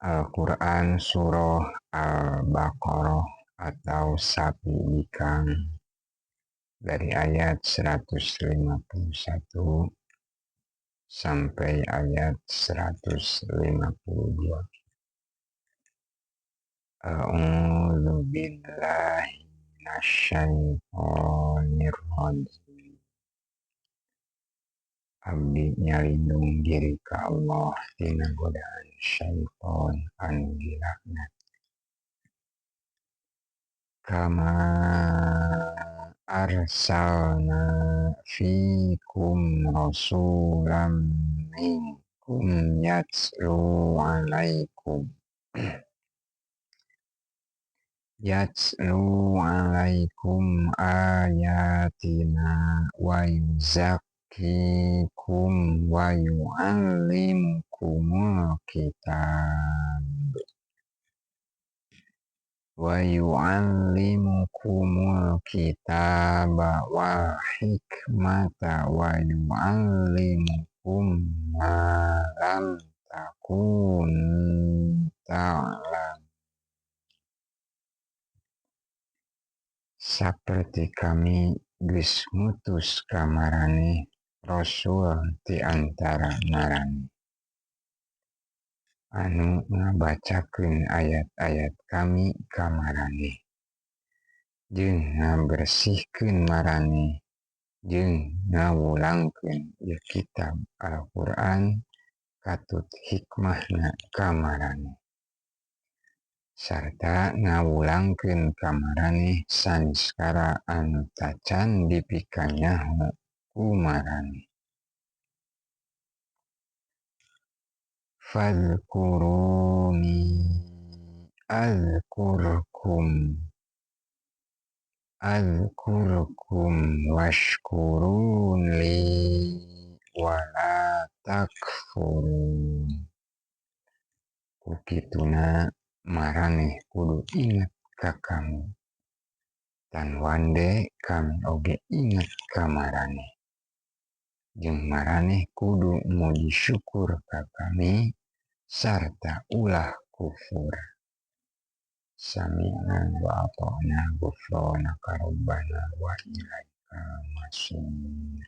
Al-Quran Surah Al-Baqarah atau Sapi Bikang dari ayat 151 sampai ayat 152. A'udzu billahi minasyaitonir rajim. Abdi nyalindung diri ka Allah tina godaan syaiton anu dilaknat. Kama arsalna fikum rasulam minkum yatlu alaikum yatlu alaikum ayatina wa yuzakkikum wa yu'allimukumul kitab wa yu'allimukumul kitaba wal hikmata wa yu'allimukum ma lam takunu ta'lam. Saperti kami geus ngutus ka maraneh rasul ti antara maraneh anu ngabacakeun ayat-ayat kami ka maraneh jeung ngabersihkeun maraneh jeung ngawulangkeun ieu kitab Al-Qur'an katut hikmahna ka maraneh sarta ngawulangkeun ka maraneh sanskara anu tacan dipikanyaho ku maraneh. Fadhkuruni adzkurkum adzkurkum washkurun li wala takfurun. Ku kituna maraneh kudu inget ka kami, tan wande kami oge inget ka maraneh, jeung maraneh kudu muji syukur ka kami sarta ulah kufur. Sami'na wa ata'na ghufranaka rabbana wa ilaikal masir.